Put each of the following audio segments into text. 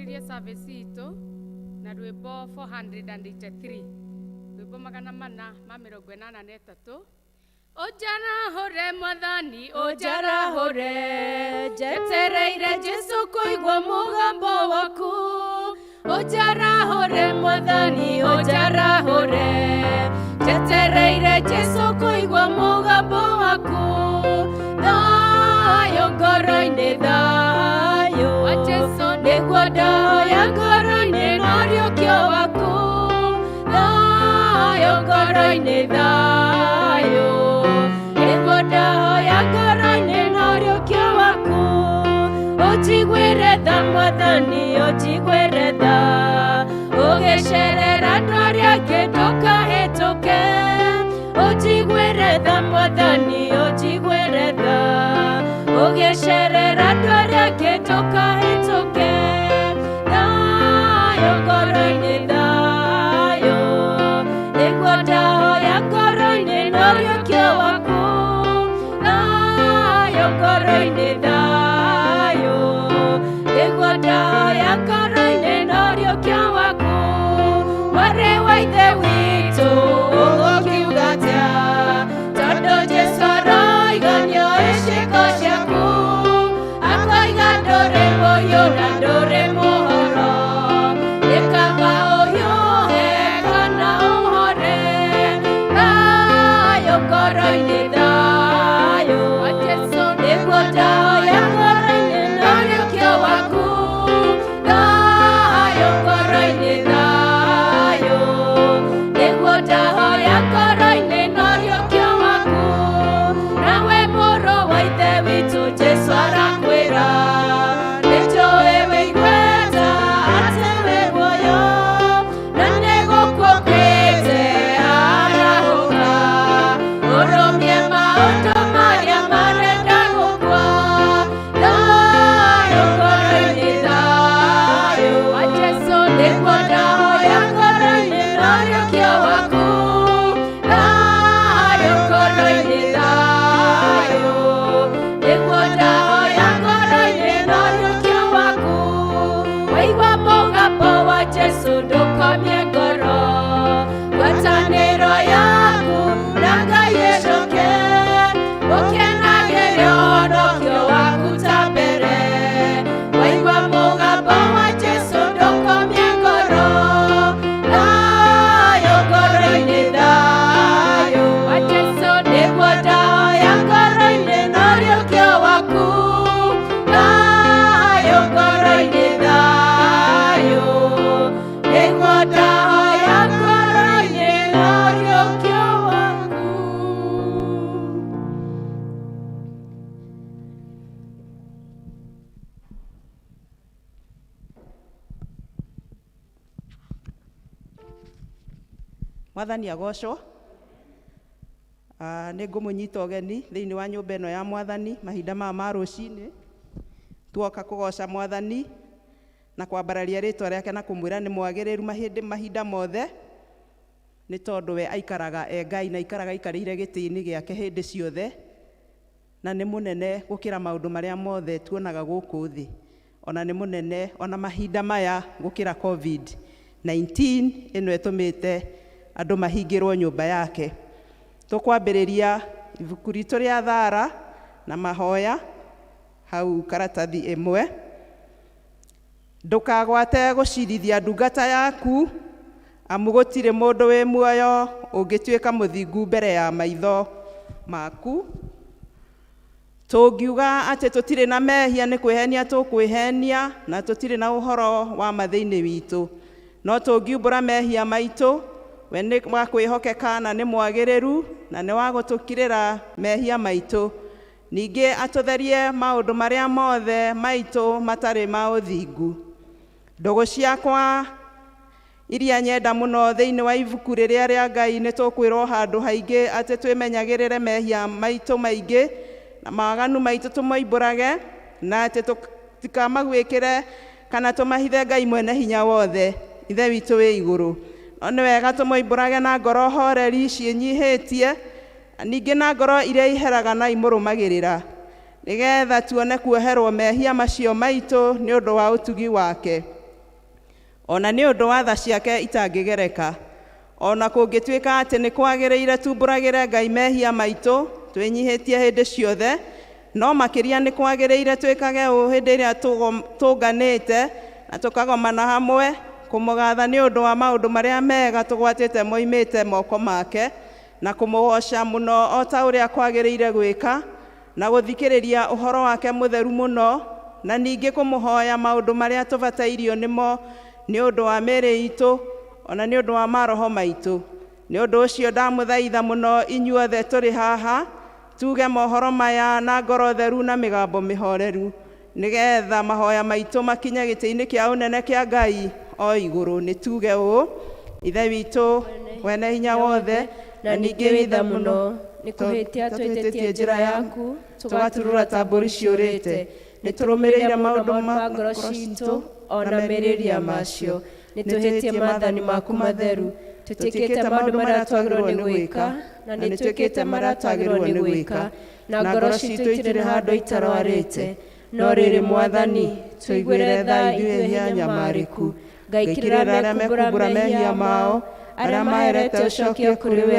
Twambĩrĩrie service itũ na rwĩmbo 483, rwĩmbo 483. Ũnjarahũre Mwathani, ũnjarahũre, njetereire Jesũ kũigua mũgambo waku. Ũnjarahũre Mwathani, ũnjarahũre, njetereire Jesũ kũigua mũgambo waku. Thayũ ngoro-inĩ, thayũ nĩguo ndahoya ngoro-inĩ na ũriũkio waku. Thayũ ngoro-inĩ, thayũ nĩguo ndahoya ngoro-inĩ na ũriũkio waku. Ũnjiguĩre tha Mwathani, ũnjiguĩre tha, ũgĩcerera andũ arĩa angĩ ndũkahĩtũke. Ũnjiguĩre tha Mwathani, ũnjiguĩre tha, ũgĩcerera andũ arĩa angĩ ndũkahĩtũke. Thayũ ngoro-inĩ, thayũ nĩguo ndahoya ngoro-inĩ na ũriũkio waku. Thayũ ngoro-inĩ, thayũ nĩguo ndahoya ngoro-inĩ na ũriũkio waku. Mwarĩ wa Ithe witũ, ũgũkiuga atĩa? Tondũ Jesũ aroiga nĩoĩ ciĩko ciaku, akoiga ndũrĩ mũhiũ na ndũrĩ mũhoro. Nĩ kaba ũhiũhe kana ũhore. Thayũ ngoro-inĩ, thayũ nĩguo ndahoya ngoro-inĩ na ũriũkio waku. Thayũ ngoro-inĩ, thayũ nĩguo ndahoya ngoro-inĩ na ũriũkio waku. Nawe mũrũ wa Ithe witũ, Jesũ arakwĩra, nĩnjũĩ wĩiguĩte atĩ wĩ muoyo, na nĩgũkua ũkuĩte arahũka. Ũrũmie maũndũ marĩa marenda gũkua. Thayũ ngoro-inĩ, thayũ nĩguo ndahoya ngoro-inĩ na ũriũkio waku. Thayũ ngoro-inĩ, thayũ nĩguo ndahoya ngoro-inĩ na ũriũkio waku. Waigua mũgambo wa Jesũ, ndũkomie ngoro, ngwatanĩro yaku na Ngai ĩcoke, ũkenagĩre ũhonokio waku ta mbere. Waigua mũgambo wa Jesũ, ndũkomie ngoro. Thayũ ngoro-inĩ, thayũ nĩguo ndahoya ngoro-inĩ na ũriũkio waku. Thayũ ngoro-inĩ, thayũ nĩguo ndahoya ngoro-inĩ na ũriũkio waku. Mwathani agocwo. Nĩ ngũmũnyita ũgeni thĩinĩ wa nyũmba ĩno ya Mwathani mahinda maya ma rũcinĩ. Tuoka kũgoca Mwathani na kwambararia rĩtwa rĩake na kũmwĩra nĩ mwagĩrĩru mahĩndĩ mahinda mothe, nĩ tondũ we aikaraga e Ngai na aikaraga aikarĩire gĩtĩ-inĩ gĩake hĩndĩ ciothe, na nĩ mũnene gũkĩra maũndũ marĩa mothe tuonaga gũkũ thĩ. Ona nĩ mũnene ona mahinda maya gũkĩra COVID-19 ĩno ĩtũmĩte andũ mahingĩrwo nyũmba yake. Tũkwambĩrĩria ibuku ritũ rĩa Thara na mahoya hau karatathi ĩmwe. Ndũkagwate gũcirithia ndungata yaku, amu gũtirĩ mũndũ wĩ muoyo ũngĩtuĩka mũthingu mbere ya maitho maku. Tũngiuga atĩ tũtirĩ na mehia nĩ kwĩhenia tũkwĩhenia, na tũtirĩ na ũhoro wa ma thĩinĩ witũ. No tũngiumbũra mehia maitũ, we nĩ wa kwĩhokeka na nĩ mwagĩrĩru, na nĩ wa gũtũkirĩra mehia maitũ. Ningĩ atũtherie maũndũ marĩa mothe maitũ matarĩ ma ũthingu. Ndũgũ ciakwa iria nyenda mũno thĩinĩ wa ibuku rĩrĩa rĩa Ngai, nĩ tũkwĩrwo handũ haingĩ atĩ twĩmenyagĩrĩre mehia maitũ maingĩ na mawaganu maitũ tũmoimbũrage, na atĩ tũtikamaguĩkĩre kana tũmahithe Ngai mwene hinya wothe, Ithe witũ wĩ igũrũ. No nĩ wega tũmoimbũrage na ngoro horeri ciĩnyihĩtie, na ningĩ na ngoro iria iheraga na imũrũmagĩrĩra, nĩgetha tuone kuoherwo mehia macio maitũ nĩ ũndũ wa ũtugi wake. Ona nĩ ũndũ wa tha ciake itangĩgereka. Ona kũngĩtuĩka atĩ nĩ kwagĩrĩire tumbũragĩre Ngai mehia maitũ twĩnyihĩtie hĩndĩ ciothe, no makĩria nĩ kwagĩrĩire twĩkage ũũ hĩndĩ ĩrĩa tũnganĩte na tũkagomana hamwe kũmũgatha nĩ ũndũ wa maũndũ marĩa mega tũgwatĩte moimĩte moko make, na kũmũgoca mũno o ta ũrĩa kwagĩrĩire gwĩka, na gũthikĩrĩria ũhoro wake mũtheru mũno, na ningĩ kũmũhoya maũndũ marĩa tũbatairio nĩmo nĩ ũndũ wa mĩĩrĩ itũ ona nĩ ũndũ wa maroho maitũ. Nĩ ũndũ ũcio ndamũthaitha mũno inyuothe tũrĩ haha tuge mohoro maya na ngoro theru na mĩgambo mĩhoreru, nĩgetha mahoya maitũ makinye gĩtĩ-inĩ kĩa ũnene kĩa Ngai o igũrũ. Nĩ tuge ũũ: Ithe witũ wene hinya wothe, na ningĩ wĩ tha mũno, nĩ kũhĩtia twĩtĩtie njĩra yaku, tũgaturura ta mbũri ciũrĩte. Nĩ tũrũmĩrĩire maũndũ ma ngoro citũ ona merirĩria macio. Nĩ tũhĩtie maathani maku matheru, tũtiĩkĩte maũndũ marĩa twagĩrĩirwo nĩ gwĩka, na nĩ twĩkĩte marĩa twagĩrĩirwo nĩ gwĩka, na ngoro citũ itirĩ handũ itarwarĩte. No rĩrĩ, Mwathani, tũiguĩre tha ithuĩ ehia anyamarĩku. Ngai, kĩrĩra kĩrĩra arĩa arĩa mekumbũra mekumbũra mehia mehia mao, mao, arĩa arĩa maherete maherete ũcokio ũcokio kũrĩ kũrĩ we, we,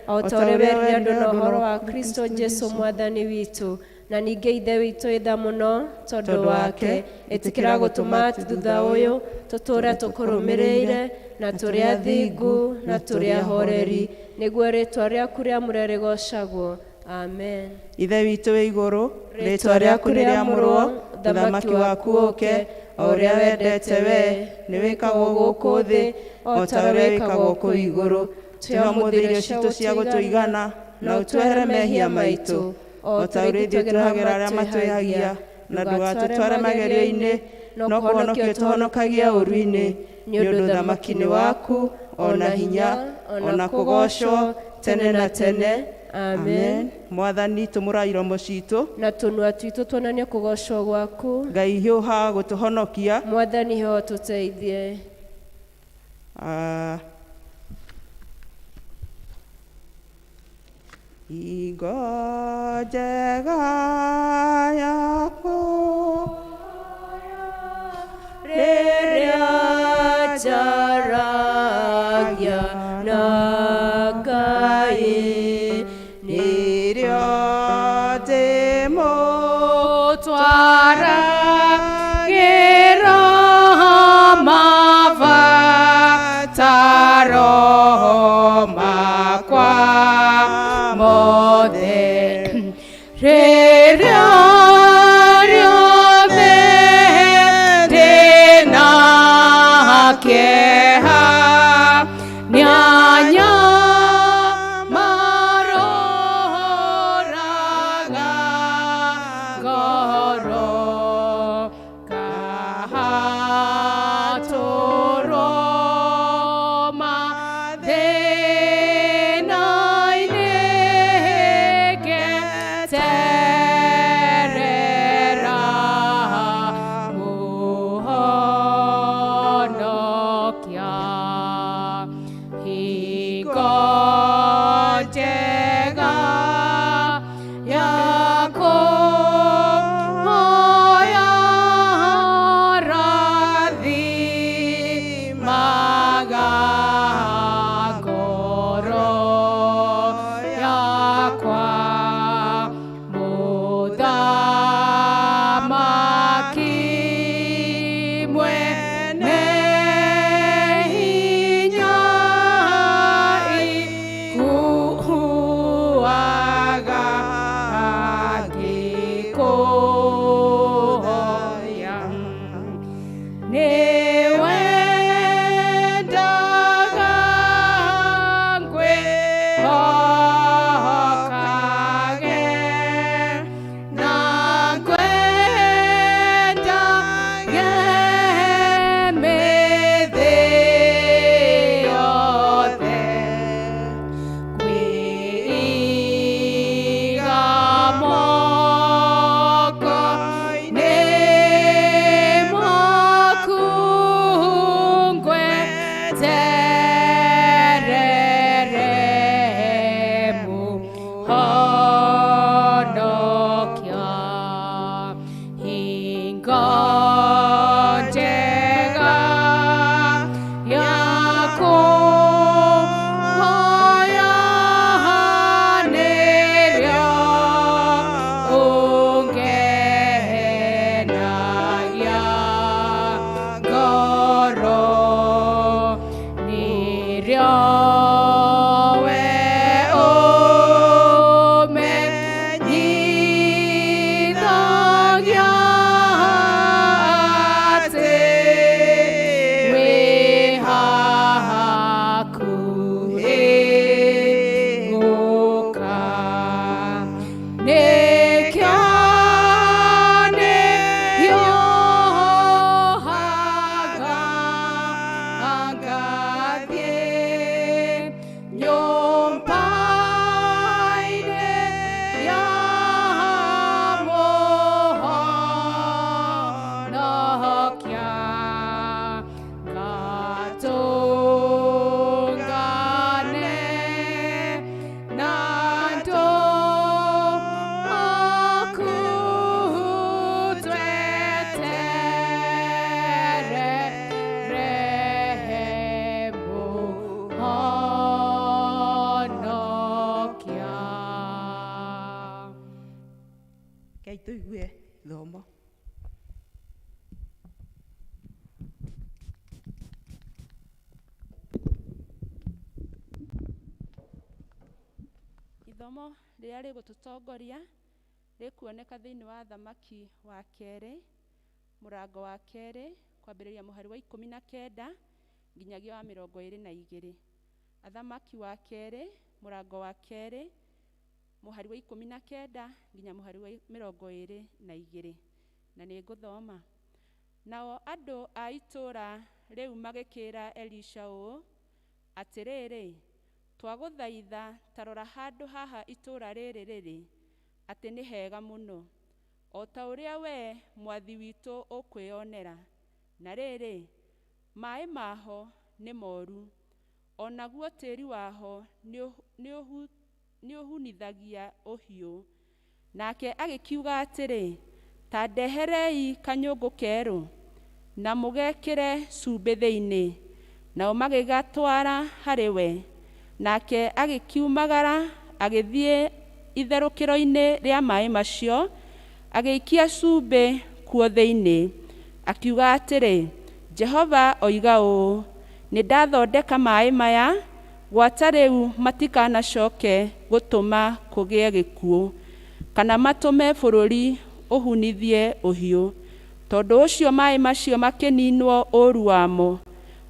o o ta ta ũrĩa ũrĩa werire andũ werire na andũ ũhoro na wa Kristo Jesu Mwathani witũ. Na ningĩ Ithe witũ ĩtha mũno tondũ Tondũ wake, wake, ĩtĩkĩra ĩtĩkĩra gũtũma gũtũma atĩ thutha ũyũ tũtũũre tũkũrũmĩrĩire, na tũrĩ athingu na tũrĩ ahoreri, nĩguo rĩĩtwa rĩaku rĩamũre rĩgoocagwo. Amen. Ithe witũ wĩ igũrũ, rĩĩtwa rĩaku nĩ rĩamũrwo, ũthamaki waku ũũke, o ũrĩa wendete we nĩ wĩkagwo gũkũ thĩ o ta ũrĩa wĩkagwo kũu igũrũ. Tũhe ũmũthĩ irio citũ cia gũtũigana, na ũtuohere mehia maitũ o ta ũrĩa ithuĩ tuohagĩra arĩa matwĩhagia, na ndũgatũtware magerio-inĩ, no kũhonokia ũtũhonokagie ũũru-inĩ. Nĩ ũndũ ũthamaki nĩ waku, o na hinya, o na kũgoocwo tene na tene. Amen. Mwathani, tũmũra iromo citũ, Na tũnua twitũ tuonanie kũgoocwo gwaku. Ngai hiũha gũtũhonokia. Mwathani ho tũteithie. Ah. Hingo njega yaku Rĩrĩa njaragia na Ngai, nĩrĩo ndĩmũtwaragĩra mabataro makwa mothe. Rĩrĩa rĩothe ndĩna kĩeha. Ithomo rĩrĩa rĩgũtũtongoria rĩkuoneka thĩinĩ wa Thamaki wa kerĩ, mũrango wa kerĩ, kwambĩrĩria mũhari wa 19 nginyagia wa 22. Athamaki wa kerĩ, mũrango wa kerĩ, mũhari wa 19 nginya mũhari wa 22. Na nĩ ngũthoma. Nao andũ a itũũra rĩu magĩkĩra Elisha ũũ, atĩrĩrĩ, twagũthaitha ta rora handũ haha itũũra rĩrĩ rĩrĩ, atĩ nĩ hega mũno, o ta ũrĩa wee mwathi witũ ũkwĩonera. Na rĩrĩ, maĩ maho nĩ moru, o naguo tĩri waho nĩũhunithagia ũhiũ. Nake agĩkiuga atĩrĩ, ta ndeherei kanyũngũ kerũ, na mũgekĩre cumbĩ thĩinĩ. Nao magĩgatwara harĩ we. Nake agĩkiumagara agĩthiĩ itherũkĩro-inĩ rĩa maĩ macio, agĩikia cumbĩ kuo thĩinĩ, akiuga atĩrĩ, Jehova oiga ũũ, nĩndathondeka maĩ maya, gwata rĩu matikanacoke gũtũma kũgĩe gĩkuũ, kana matũme bũrũri ũhunithie ũhiũ. Tondũ ũcio maĩ macio makĩninwo ũũru wamo,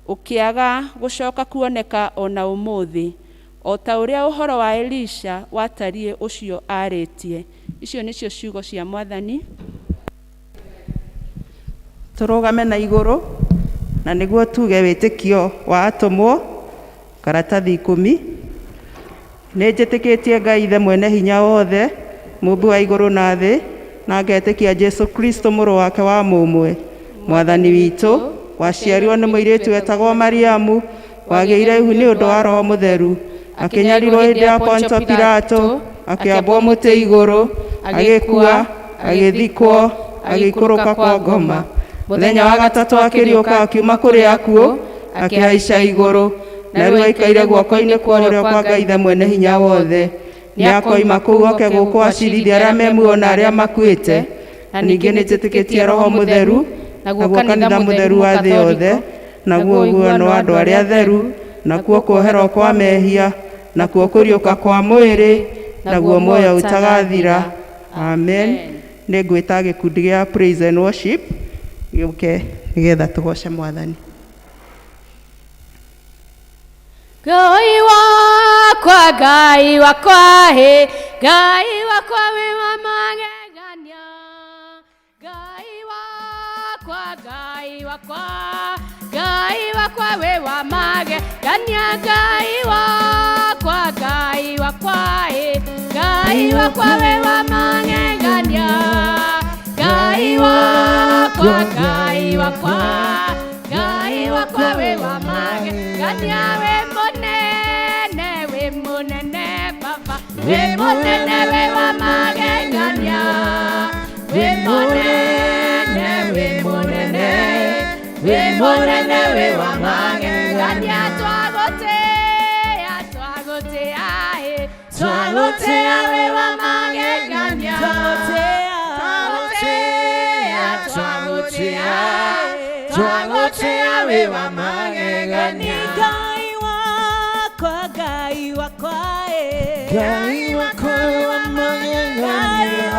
ũkĩaga gũcoka kuoneka o na ũmũthĩ, o ta ũrĩa ũhoro wa Elisha watariĩ ũcio aarĩtie. Icio nĩcio ciugo cia Mwathani. Tũrũgame na igũrũ na nĩguo tuge wĩtĩkio wa atũmwo karatathi 10. Nĩ njĩtĩkĩtie Ngai Ithe mwene hinya wothe, mũmbi wa igũrũ na thĩ, na ngetĩkia Jesu Kristo mũrũ wake wa mũmwe, Mwathani witũ, waciarirwo nĩ mũirĩtu wetagwo Mariamu, wagĩire ihu nĩ ũndũ wa Roho Mũtheru, akĩnyarirwo hĩndĩ ya Ponto Pilato, akĩambwo mũtĩ igũrũ, agĩkua, agĩthikwo, agĩikũrũka kwa ngoma. Mũthenya wa gatatũ akĩriũka akiuma kũrĩ akuũ, akĩhaica igũrũ, na rĩu aikaire guoko-inĩ kwa ũrĩo kwa Ngai Ithe mwene hinya wothe. Nĩakoima kũu oke gũkũ acirithie arĩa me muoyo na arĩa makuĩte. Na ningĩ nĩnjĩtĩkĩtie Roho Mũtheru, naguo kanitha mũtheru wa thĩ yothe, naguo ũiguano wa andũ arĩa atheru, nakuo kuoherwo kwa mehia, nakuo kũriũka kwa mwĩrĩ, naguo muoyo ũtagathira. Amen. Nĩngwĩta gĩkundi gĩa praise and worship gĩũke nĩgetha tũgoce Mwathani. Ngai wakwa, he, Ngai wakwa wĩ wa magegania. Ngai wakwa, Ngai wakwa, Ngai wakwa wĩ wa magegania. Ngai wakwa, Ngai wakwa, he, Ngai wakwa wĩ wa magegania. Ngai wakwa, Ngai wakwa, Ngai wakwa wĩ wa magegania. Wĩ mũnene, wĩ mũnene Baba, wĩ mũnene wĩ wa magegania. Wĩ mũnene, wĩ mũnene, wĩ mũnene wĩ wa magegania. Twagũtĩĩa, twagũtĩĩa, ĩ, twagũtĩĩa wĩ wa magegania. Twagũtĩĩa, twagũtĩĩa, twagũtĩĩa wĩ wa magegania. Ngai wakwa, Ngai wakwa, ĩ. Ngai wakwa wĩ wa magegania.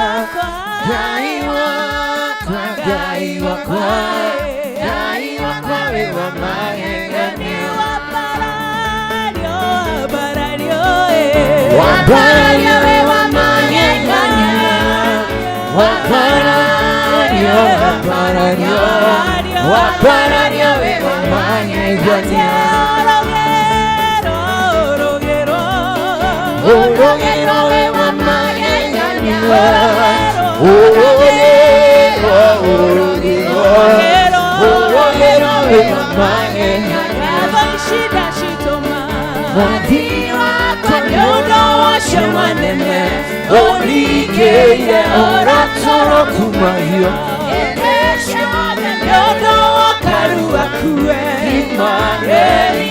Ngai wakwa, Ngai wakwa, Ngai wakwa wĩ wa magegania. Wambarario, wambarario, ĩ. Wambarario wĩ wa magegania. Wambarario, wambarario, wambarario wĩ wa magegania. Rũgero, rũgero. Ũrũgero wĩ wa magegania. Ũrũgero, ũrũgero, ũrũgero wĩ wa magegania. Ngatho ici ndacitũma. Mwathi wakwa Nĩ ũndũ wacio manene. ũringĩire ũratoro kumahio Nĩ ũndũ wa ũkaru waku we.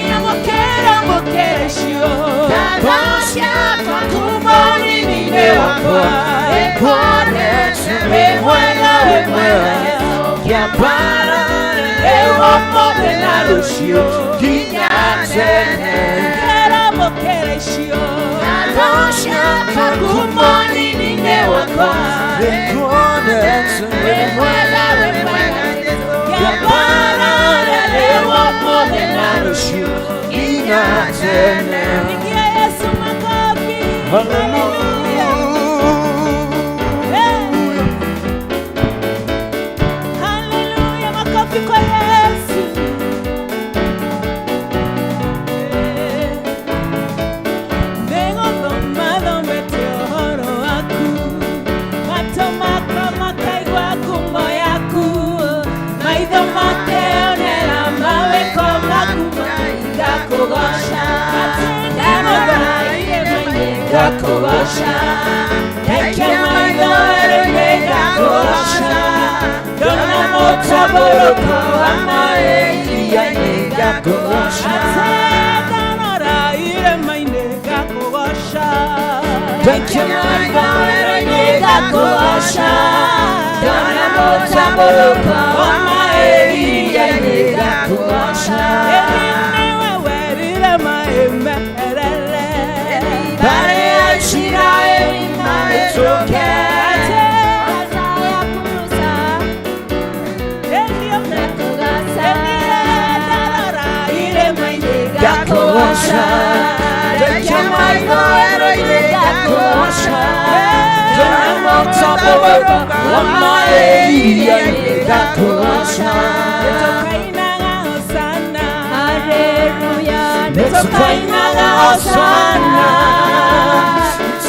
Nyamũkĩra mũkĩra icio. Ngatho ciakwa Kuma ũnini-inĩ wakwa. Nĩkuonete wĩ mwega, wĩ mwega Kĩambara Rĩu ũmũthĩ na rũciũ. nginya tene. Kĩra mũkĩra icio. Ngatho ciakwa Ngumo nini-inĩ wakwa. Nĩnguonete wĩ mwega, wĩ mwega Kĩambara rĩu ũmũthĩ na rũciũ nginya tene. Pigia Yesu makofi. Hallelujah. Haleluya, makofi kwa Yesu. Nĩngũthoma thomete ũhoro waku, matũ makwa makaigua ngumo yaku, maitho makeonera mawĩko maku, ngakũgooca. Ndarora irĩma-inĩ ngakũgooca, ndaikia maitho werũ-inĩ ngakũgooca, ndona mũtambũrũko wa maĩ iria-inĩ ngakũgooca. Ndarora irĩma-inĩ ngakũgooca, Ndaikia maitho werũ-inĩ ngakũgooca, ndona mũtambũrũko wa maĩ iria-inĩ ngakũgooca. Ĩndĩ nĩwe werire maĩ meherere, Mbarĩ ya Isiraeli mahĩtũke. Ngakũgooca, ndaikia maitho werũ-inĩ ngakũgooca, ndona mũtambũrũko wa maĩ iria-inĩ ngakũgooca. Nĩtũkainaga hosana, Nĩtũkainaga hosana,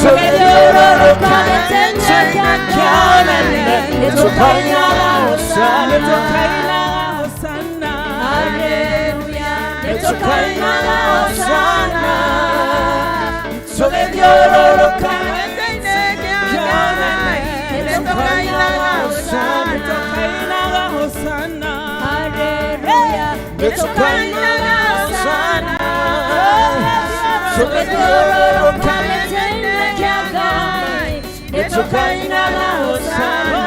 tũgĩthiũrũrũka gĩtĩ-inĩ kĩa ũnene. Nĩtũkainaga hosana, nĩtũkainaga hosana, nĩtũkainaga hosana, tũgĩthiũrũrũka gĩtĩ-inĩ kĩa ũnene. Nĩtũkainaga hosana, nĩtũkainaga hosana, nĩtũkainaga hosana, tũgĩthiũrũrũka gĩtĩ-inĩ kĩa Ngai. Nĩtũkainaga hosana.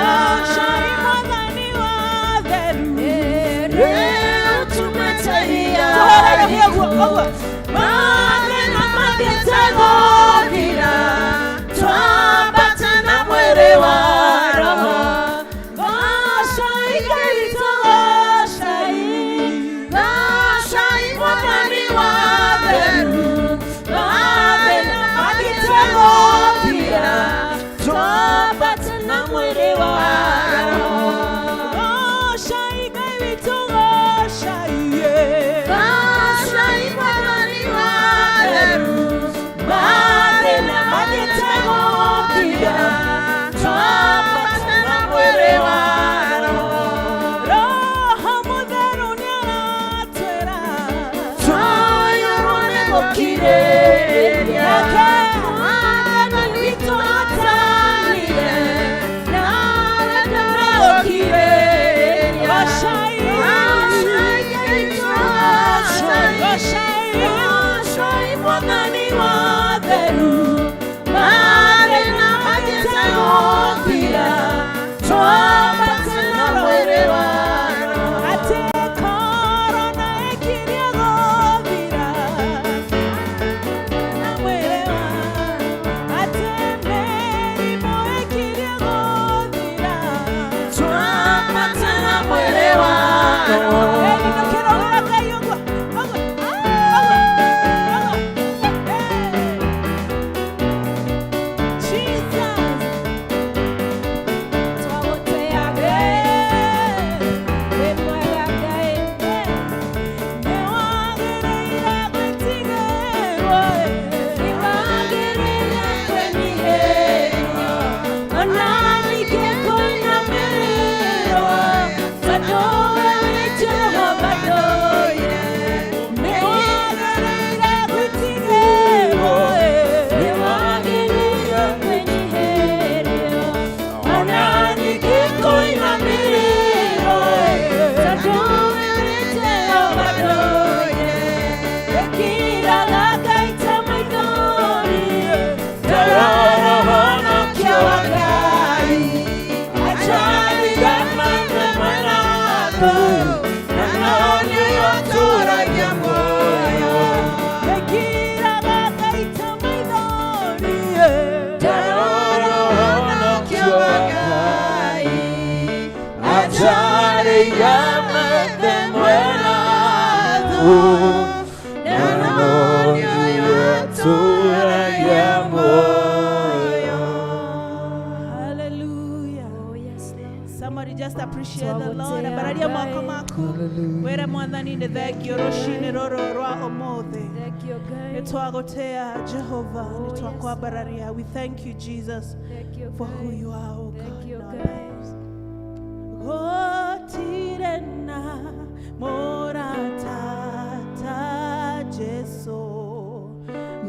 Shai mwathani wa theru. Rĩu tumĩte hinya Tũhorere ũguo, ũguo. Mathĩna mathiĩte gũthira, twambate na mwĩrĩ wa roho. Goocai Ngai witũ, goocai. Goocai Mwathani wa theru. Mathĩna mathiĩte gũthira, twambate Hallelujah. Oh, yes, Lord. Somebody just appreciate the Lord. Twagũtĩa Ambararia Ngai. moko maku wĩre mwathani nĩ thengio rũcinĩ rũrũ rwa ũmũthĩ. Thank you, Nĩ Ngai. twagũtĩa Jehova, nĩ Oh, yes. twakwambararia. We thank you Jesus Thank you, for who Ngai. you are, oh God. Thank you, in our Ngai. lives. Gũtirĩ na mũrata ta Jesũ.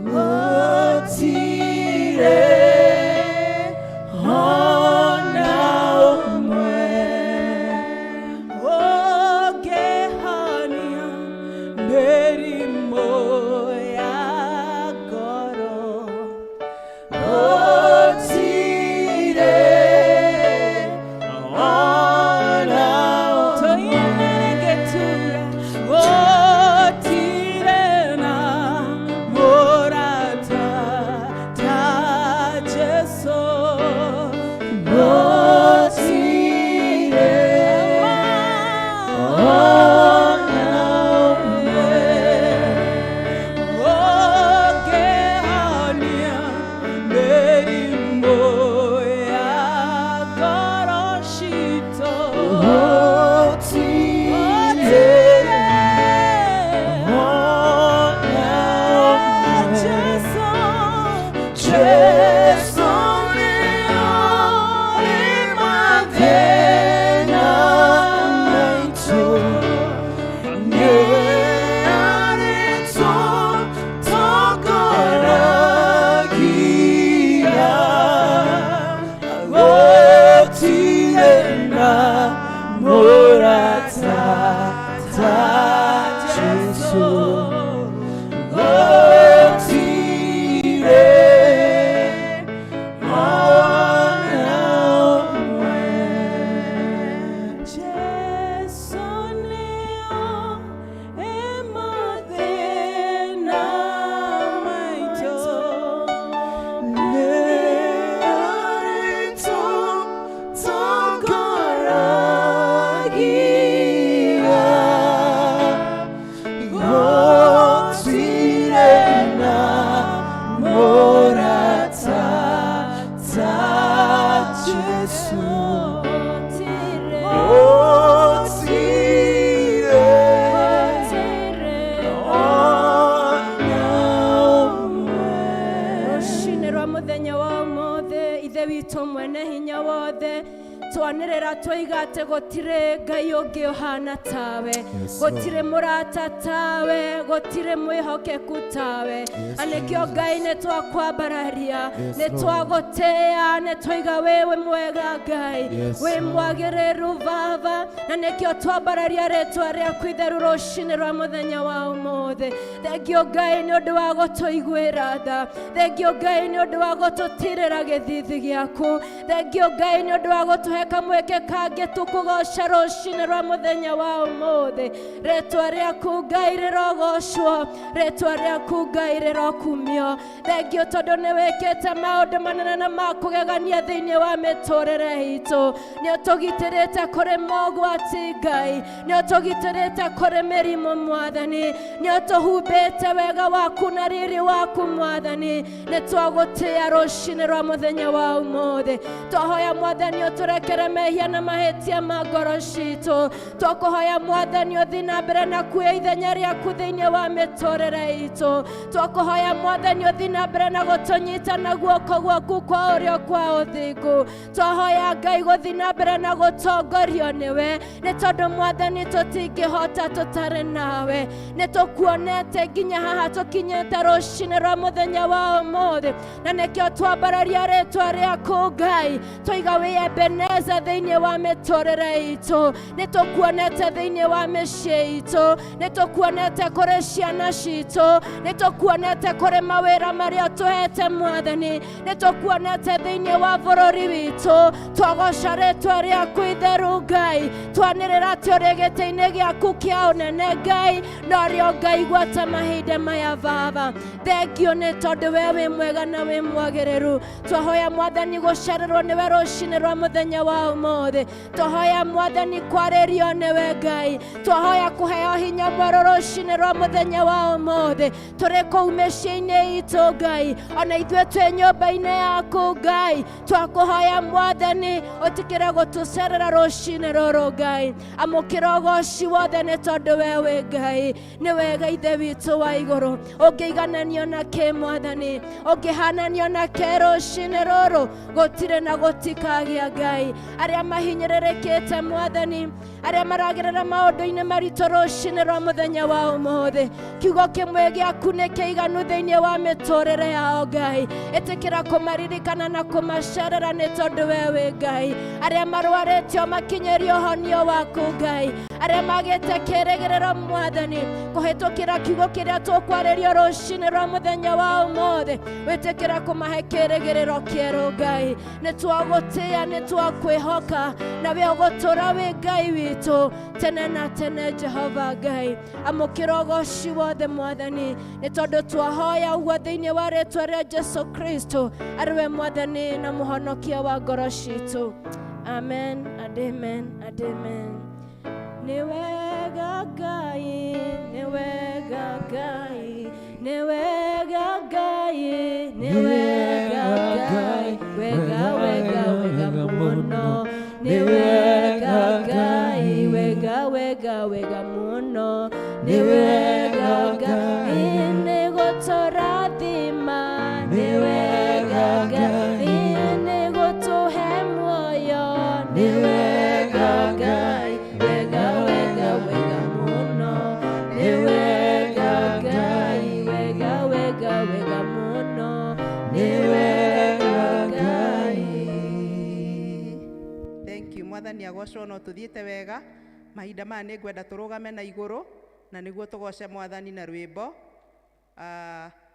Gũtirĩ ona ũmwe ũngĩhonia mĩrimũ ya ngoro. Gũtirĩ ona ũmwe. Gũtirĩ na mũrata ta Jesũ. Gũtirĩ ona ũmwe ũngĩhonia mĩrimũ ya ngoro citũ. Rũcinĩ rwa mũthenya wa ũmũthĩ ithe witũ mwene hinya wothe twanĩrĩra twoiga atĩ gũtirĩ ngai ũngĩ ũhana tawe gũtirĩ mũrata tawe gũtirĩ mwĩhokeku tawe na nĩkĩo ngai nĩ twakwambararia nĩ twagũtĩĩa nĩ twaiga wĩ wĩ mwega ngai wĩ mwagĩrĩru baba na nĩkĩo twambararia rĩtwa rĩaku itheru rũcinĩ rwa mũthenya wa ũmũthĩ thengio ngai nĩ ũndũ wa gũtũiguĩra tha thengio ngai nĩ ũndũ wa gũtũtirĩra gĩthithi gĩaku thengio ngai nĩ ũndũ wa gũtũhe kamweke kangĩ tũkũgoca rũcinĩ rwa mũthenya wa ũmũthĩ rĩtwa rĩaku ngai rĩrogocwo rĩtwa rĩaku ngai rĩrokumio thengio tondũ nĩ wĩkĩte maũndũ manene na ma kũgegania thĩinĩ wa mĩtũrĩre itũ nĩ ũtũgitĩrĩte kũrĩ mogwati ngai nĩ ũtũgitĩrĩte kũrĩ mĩrimũ mwathani nĩ ũtũhumbĩte wega waku na riri waku mwathani nĩ twagũtĩĩa rũcinĩ rwa mũthenya wa ũmũthĩ twahoya mwathani ũtũrekere mehia na mahĩtia ma ngoro citũ twakũhoya mwathani ũthiĩ na mbere na kuoya ithenya rĩaku thĩinĩ wa mĩtũrĩre itũ twakũhoya mwathani ũthiĩ na mbere na gũtũnyita na guoko gwaku kwa ũrĩo kwa ũthingu twahoya ngai gũthiĩ na mbere na gũtongorio nĩwe nĩ tondũ mwathani tũtingĩhota tũtarĩ nawe nĩ tũkuonete nginya haha tũkinyĩte rũcinĩ rwa mũthenya wa ũmũthĩ na nĩkĩo twambararia rĩtwa rĩaku ngai twaiga wĩ Ebeneza thĩinĩ wa mĩtũrĩre itũ nĩ tũkuonete thĩinĩ wa mĩciĩ itũ nĩ tũkuonete kũrĩ ciana citũ nĩ tũkuonete kũrĩ mawĩra marĩa ũtũhete mwathani nĩ tũkuonete thĩinĩ wa bũrũri witũ twagoca rĩtwa rĩaku itheru ngai twanĩrĩra atĩ ũrĩ gĩtĩ-inĩ gĩaku kĩa ũnene ngai na ũrĩa ngai gwata mahinda maya baba thengio nĩ tondũ we wĩ mwega na wĩ mwagĩrĩru twahoya mwathani gũcererwo nĩwe rũcinĩ rwa mũthenya wa wa ũmũthĩ. Twahoya Mwathani kwarĩrio nĩwe Ngai, twahoya kũheo hinya mwerũ rũcinĩ rwa mũthenya wa ũmũthĩ. Tũrĩ kũu mĩciĩ-inĩ itũ Ngai, ona ithuĩ twĩ nyũmba-inĩ yaku Ngai, twakũhoya Mwathani ũtĩkĩre gũtũcerera rũcinĩ rũrũ Ngai. Amũkĩra ũgoci wothe nĩ tondũ we wĩ Ngai. Nĩ wega Ithe witũ wa igũrũ, ũngĩigananio na kĩ Mwathani, ũngĩhananio na kĩ rũcinĩ rũrũ, gũtirĩ na gũtikagĩa Ngai. Arĩa mahinyĩrĩrĩkĩte Mwathani, arĩa maragerera maũndũ-inĩ maritũ rũcinĩ rwa mũthenya wa ũmũthĩ, kiugo kĩmwe gĩaku nĩ kĩiganu thĩinĩ wa mĩtũrĩre yao Ngai. Ĩtĩkĩra kũmaririkana na kũmacerera nĩ tondũ we wĩ Ngai. Arĩa marwarĩtio makinyĩrio ũhonio waku Ngai, arĩa magĩte kĩrĩgĩrĩro Mwathani kũhĩtũkĩra kiugo kĩrĩa tũkwarĩrio rũcinĩ rwa mũthenya wa ũmũthĩ, wĩtĩkĩra kũmahe kĩrĩgĩrĩro kĩerũ Ngai. Nĩ twagũtĩĩa, nĩ twakwĩhoka, na we ũgũtũra wĩ Ngai witũ tene na tene. Jehova Ngai, amũkĩra ũgoci wothe Mwathani, nĩ tondũ twahoya ũguo thĩinĩ wa rĩtwa rĩa Jesu Kristo, arĩ we Mwathani na mũhonokia wa ngoro citũ. Amen and amen and amen. Nĩ wega Ngai, nĩ wega Ngai, nĩ wega Ngai, nĩ wega Ngai, wega wega wega mũno. Nĩ wega Ngai, wega wega wega mũno. Nĩ wega Ngai, nĩ gũtũrathima. Nĩ wega Ngai, nĩ gũtũhe muoyo. Nĩ wega Ngai, wega wega wega mũno. Nĩ wega Ngai, wega wega wega mũno. Nĩ wega Ngai. Thank you. Mwathani agocwo. No tuthiĩte wega mahinda maya nĩ ngwenda tũrũgame na igũrũ na nĩguo tũgoce Mwathani na rwĩmbo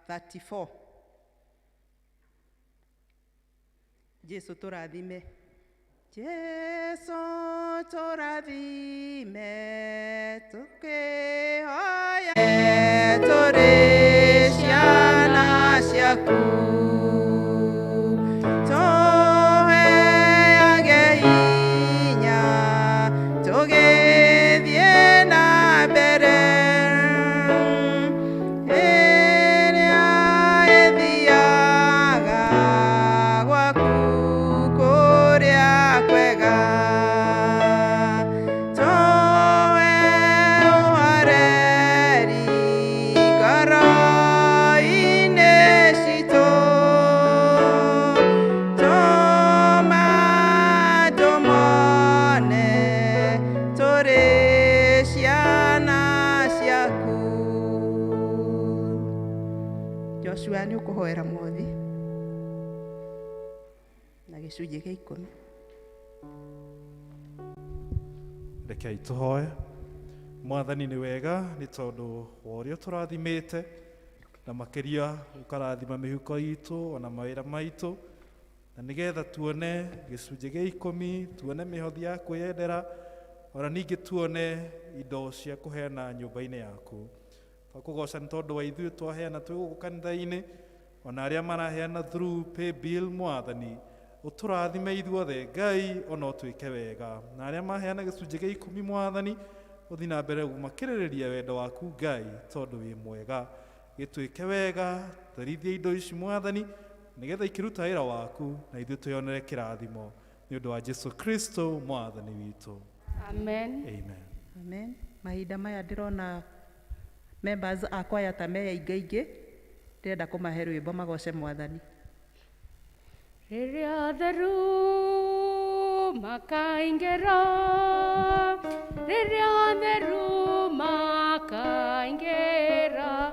34. Jesu tũrathime, Jesu tũrathime, tũkĩhoya tũrĩ ciana ciaku, tũheage hinya tũgĩthiĩ na mbere ĩrĩa ĩthiaga gwaku kũrĩa kwega, tũhe ũhoreri ngoro-inĩ citũ, tũma tũmone tũrĩ ciana ciaku. Joshua, nĩ ũkũhoera mwothi na gĩcunjĩ gĩa 10. Rekei tũhoe. Mwathani, nĩ wega nĩ tondũ wa ũrĩa ũtũrathimĩte na makĩria ũkarathima mĩhuko itũ ona mawĩra maitũ, na nĩgetha tuone gĩcunjĩ gĩa 10, tuone mĩhothi ya kwĩyendera, ona ningĩ tuone indo cia kũheana nyũmba-inĩ yaku. Twakũgoca nĩ tondũ wa ithuĩ twaheana twĩ gũkũ kanitha-inĩ, ona arĩa maraheana through pay bill. Mwathani, ũtũrathime ithuothe Ngai, ona ũtwĩke wega. Na arĩa maheana gĩcunjĩ gĩa 10, Mwathani, ũthiĩ na mbere gũmakĩrĩrĩria wendo waku Ngai, tondũ wĩ mwega. Gĩtwĩke wega, therithia indo ici Mwathani, nĩgetha ikĩruta wĩra waku na ithuĩ twĩonere kĩrathimo, nĩ ũndũ wa Jesu Kristo Mwathani witũ. Amen. Amen. Amen. Mahinda maya ndĩrona members akwa ya ta me aingĩ, ndĩrenda kũmahe rwĩmbo magoce Mwathani. Rĩrĩa theru makaingĩra, rĩrĩa theru makaingĩra,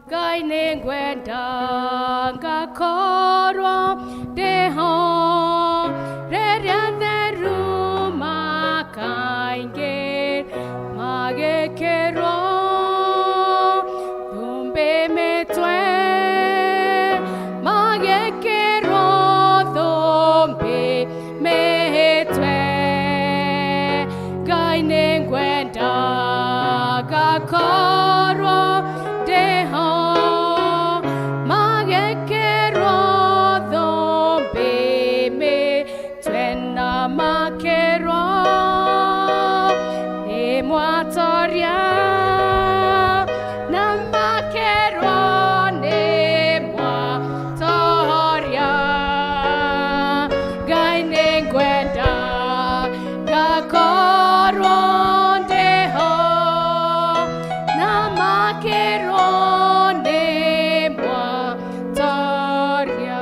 Ngai nĩ ngwenda ngakorwo ndĩho rĩrĩa theru makaingĩra, magĩkĩrwo thũmbĩ mĩtwe, magĩkĩrwo thũmbĩ mĩtwe. Ngai nĩ ngwenda ngakorwo ndĩho, magĩkĩrwo thũmbĩ mĩtwe. Kwĩhokerwo nĩ Mwatoria.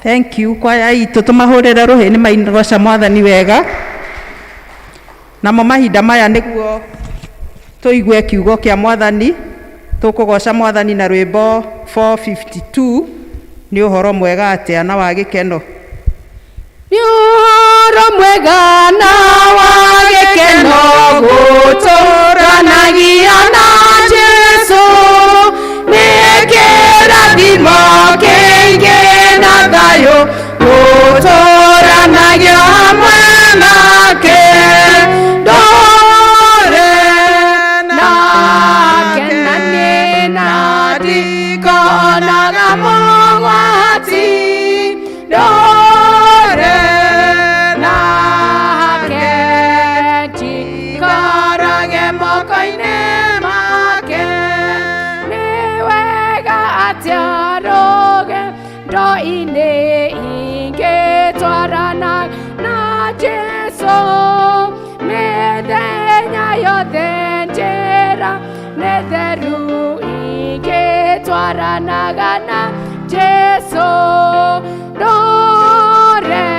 Thank you kwaya itũ tũmahũrĩre rũhĩ nĩ magoca Mwathani wega. Namo mahinda maya nĩguo tũigue kiugo kĩa Mwathani, tũkũgoca Mwathani na rwĩmbo 452. Nĩ ũhoro mwega atĩa na wa gĩkeno. Nĩ ũhoro mwega na wa gĩkeno gũtũranagia na Jesũ, nĩ kĩrathimo kĩingĩ na thayũ gũtũranagia hamwe nake. Ndũre nake na niĩ na ndikonaga mogwati, ndũre nake njikarage moko-inĩ make. Nĩ wega atĩa rũgendo-inĩ ingĩtwarana na Jesũ, mĩthenya yothe njĩra nĩ theru ingĩtwaranaga na Jesũ. Ndũre